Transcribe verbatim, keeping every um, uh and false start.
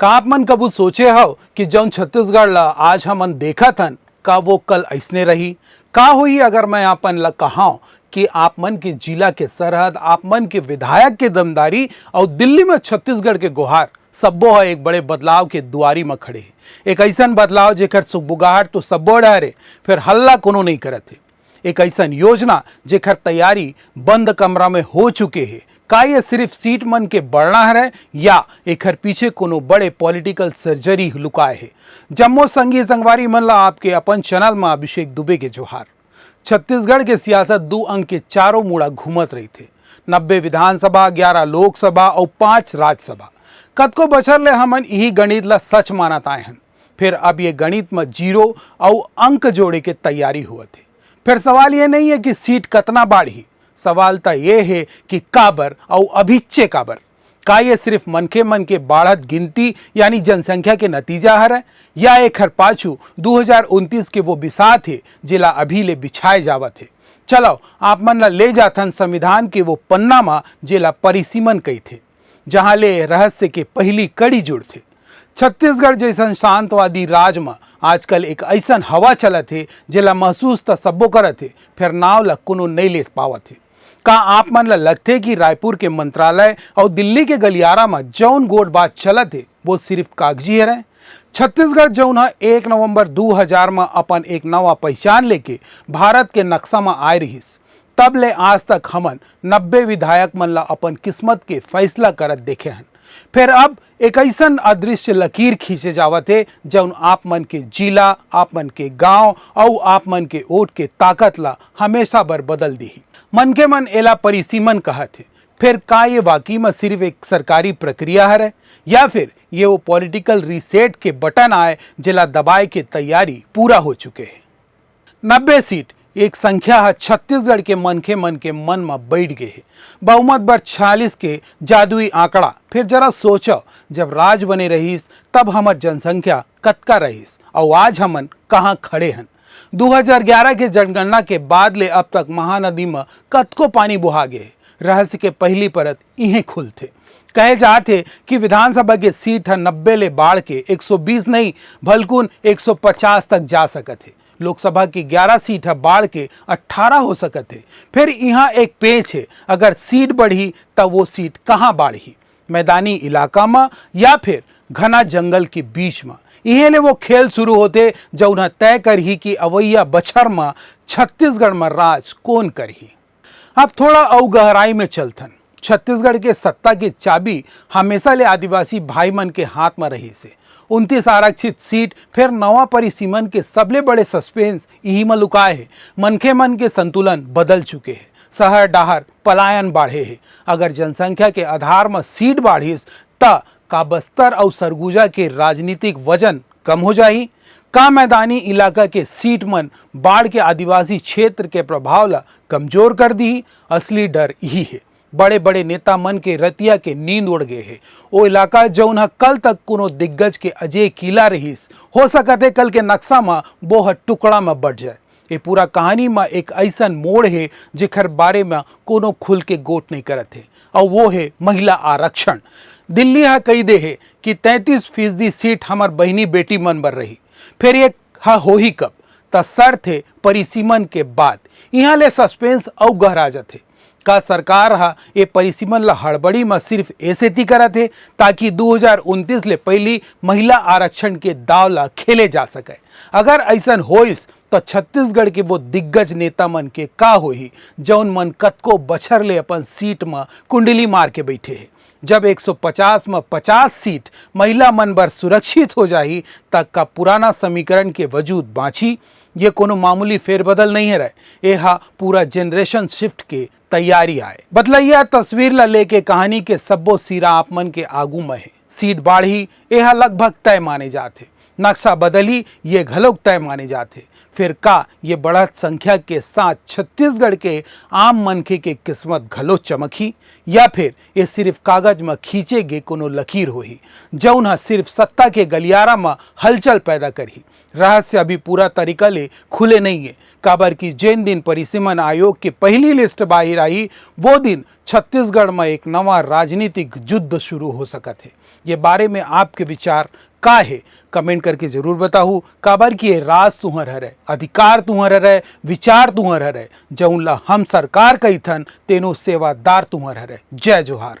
का आप मन कभू सोचे हव कि जौन छत्तीसगढ़ ला आज हमन देखत हन, का वो कल अइसने रही? का होही अगर मैं आप मन ला कहांव कि आप मन के जिला के सरहद, आप मन के विधायक के दमदारी अउ दिल्ली में छत्तीसगढ़ के गोहार, सब्बो ह एक बड़े बदलाव के दुआरी म खड़े हे। एक अइसन बदलाव जेकर सुगबुगाहट तो सब्बो डहर हे, फेर हल्ला कोनो नइ करत हे। एक अइसन योजना जेकर तैयारी बंद कमरा में हो चुके हे। का ये सिर्फ सीट मन के बढ़ना हरय या एकर पीछे कोनो बड़े पॉलिटिकल सर्जरी लुकाए हे? जम्मो संगी संगवारी मन ला आपके अपन चैनल म अभिषेक दुबे के जोहार। छत्तीसगढ़ के सियासत दू अंक के चारों मुड़ा घूमत रहिथे। नब्बे विधानसभा, ग्यारह लोकसभा अउ पांच राज्यसभा। कतको बछर ले हमन इही गणित ला सच मानत आए हन। फेर अब ये गणित म जीरो अउ अंक जोड़े के तैयारी होवत हे। फेर सवाल ये नइ हे कि सीट कतना बाढ़ही, सवाल त ये हे कि काबर अउ अभिच्चे काबर। का ये सिर्फ मनखे मन के बाढ़त गिनती यानी जनसंख्या के नतीजा हरय, या एखर पाछू दू हजार उनतीस के वो बिसात हे जेला अभी ले बिछाए जावत हे? चलव, आप मन ला ले जाथन संविधान के वो पन्ना म, जेला परिसीमन कहिथे, जहां ले रहस्य के पहिली कड़ी जुड़थे। छत्तीसगढ़ जइसन शांतवादी राज म आजकल एक अइसन हवा चलत हे, जेला महसूस त सब्बो करत हे, फेर नाव ला कोनो नइ ले पावत हे। का आप मन ला लगथे कि रायपुर के मंत्रालय अउ दिल्ली के गलियारा म जौन गोठ बात चलत हे, वो सिर्फ कागजी हरय? छत्तीसगढ़ जौन ह एक नवंबर दू हजार म अपन एक नवा पहिचान लेके भारत के नक्शा म आए रिहिस, तब ले आज तक हमन नब्बे विधायक मन ला अपन किस्मत के फैसला करत देखे हन। फेर अब एक अइसन अदृश्य लकीर खींचे जावत हे, जौन आप मन के जिला, आप मन के गांव अउ आप मन के वोट के ताकत ला हमेशा बर बदल दिही। मनखे मन एला परिसीमन कहत हे। फेर का ये वाकई म सिर्फ एक सरकारी प्रक्रिया हरय, या फिर ये वो पॉलिटिकल रीसेट के बटन आय, जेला दबाए के तैयारी पूरा हो चुके हे? नब्बे सीट एक संख्या ह छत्तीसगढ़ के मनखे मन के मन म बइठ गे हे। बहुमत बर छियालीस के जादुई आंकड़ा। फेर जरा सोचव, जब राज बने रहिस, तब हमर जनसंख्या कतका रहिस, अउ आज हमन कहां खड़े हन? दू हजार ग्यारह के जनगणना के बाद ले अब तक महानदी म कतको पानी बोहा गे हे। रहस्य के पहिली परत इहें खुलथे। कहे जात हे कि विधानसभा के सीट ह नब्बे ले बाढ़ के एक सौ बीस नहीं, भलकुन एक सौ पचास तक जा सकत हे। लोकसभा के ग्यारह सीट ह बाढ़ के अट्ठारह हो सकत हे। फेर इहां एक पेंच हे, अगर सीट बढ़ही, त वो सीट कहां बाढ़ही? मैदानी इलाका म या फेर घना जंगल के बीच म? इहें ले वो खेल शुरू होथे, जउन ह तय करही कि अवइया बछर म छत्तीसगढ़ म राज कोन करही। अब थोड़ा अउ गहराई में चलथन। छत्तीसगढ़ के सत्ता के चाबी हमेशा ले आदिवासी भाई मन के हाथ म रहिस हे। उनतीस आरक्षित सीट फेर नवा परिसीमन के सबले बड़े सस्पेंस इही म लुकाए हे। मनखे मन के संतुलन बदल चुके हे। शहर डाहर पलायन बाढ़े हे। अगर जनसंख्या के आधार म सीट बाढ़िस, त का बस्तर अउ सरगुजा के राजनीतिक वजन कम हो जाही? का मैदानी इलाका के सीट मन बाढ़ के आदिवासी क्षेत्र के प्रभाव ल कमजोर कर दिही? असली डर इही हे। बड़े-बड़े नेता मन के रतिया के नींद उड़ गे हे। ओ इलाका, जउन ह कल तक कोनो दिग्गज के अजय किला रहिस, हो सकत हे, कल के नक्शा म वो ह टुकड़ा म बट जाए। ये पूरा कहानी म एक अइसन मोड़ हे, जेकर बारे म कोनो खुल के गोठ नइ करत हे, अउ वो हे महिला आरक्षण। दिल्ली ह कहि दे हे कि तैंतीस फीसदी सीट हमर बहिनी बेटी मन बर रही। फेर ये ह होही कब? त शर्त हे परिसीमन के बाद। इहां ले सस्पेंस अउ गहरा जथे। का सरकार ह ए परिसीमन ल हड़बड़ी म सिर्फ ए सेती करत हे, ताकि दू हजार उनतीस ले पहिली महिला आरक्षण के दाव ल खेले जा सकय? अगर अइसन होइस, त छत्तीसगढ़ के वो दिग्गज नेता मन के का होही, जउन मन कतको बछर ले अपन सीट म कुंडली मार के बइठे हे? जब एक सौ पचास म पचास सीट महिला मन बर सुरक्षित हो जाही, त का पुराना समीकरण के वजूद बांचही? ये कोनो मामूली फेरबदल नइ हरय, ए ह पूरा जनरेशन शिफ्ट के तैयारी आय। बदलइया तस्वीर ल लेके कहानी के सब्बो सिरा आप मन के आगू म हे। सीट बाढ़ही, ए ह लगभग तय माने जात हे। नक्शा बदलही, ये घलोक तय माने जात हे। फेर का ये बढ़त संख्या के साथ छत्तीसगढ़ के आम मनखे के किस्मत घलो चमकही, या फेर ये सिर्फ कागज म खींचे गे कोनो लकीर होही, जउन ह सिर्फ सत्ता के गलियारा म हलचल पैदा करही? रहस्य अभी पूरा तरीका ले खुले नइ हे। काबर कि जेन दिन परिसीमन आयोग के पहली लिस्ट बाहिर आही, वो दिन छत्तीसगढ़ में एक नवा राजनीतिक युद्ध शुरू हो सकत हे। ये बारे में आपके विचार का हे, कमेंट करके जरूर बताहू। काबर कि ये राज तुहर हरे, अधिकार तुहर हरे, विचार तुहर हरे, जौन ला हम सरकार कहिथन, तेनो सेवादार तुहर हरे। जय जोहार।